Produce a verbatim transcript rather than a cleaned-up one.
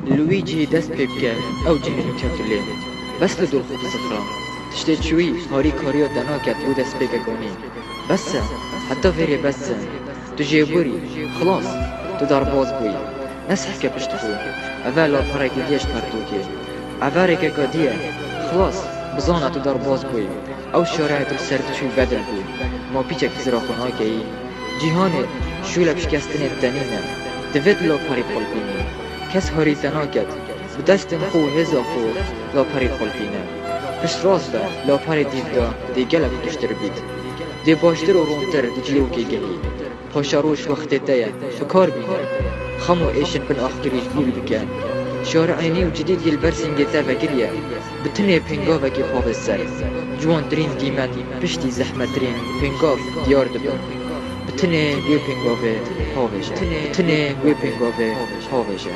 Li wî cihî dest pê bike, ew cihê nûke tu lê. Bes li dor xwe biziqra. Tiştê çûyî harî kariya te naket bo destpêkek anî. Bes e, heta vêrê bes e. Tu jêbûrî, xilas, tu derbas bûyî. Nesehke pişt xwe. Eve laperekê dî ye ji pertûkê. Eve rêkeka dî ye, xilas, bizane tu derbas bûyî. Ew şareyê tu li ser diçûyî bedil bû. Ma pîçek hizra xwe nakeyî. Cîhanê şûlek şikestinên te nîne. Divê tu laperî xwe lpînî. Kes harî te naket. Bi destên xwe û hêza xwe laperî xwe lpîne. Piştrast be, laperê dîv de dê gelek tiştir bît. Dê baştir û rontir di cilokê gehî. Paşeroj wextê te ye, bi kar bîne. Xem û êşên bin axkirî ji bîr bike. Şarê eynî û cidîd yê li ber sîngê te vekiriye. Bi tinê pêngavekê xwe ve ser. Ciwantirîn dîmen piştî zehmettirîn pêngav diyar dibin. Bi tinê wê pêngavê xwe vêje. Bi tinê wê pêngavê xwe vêje.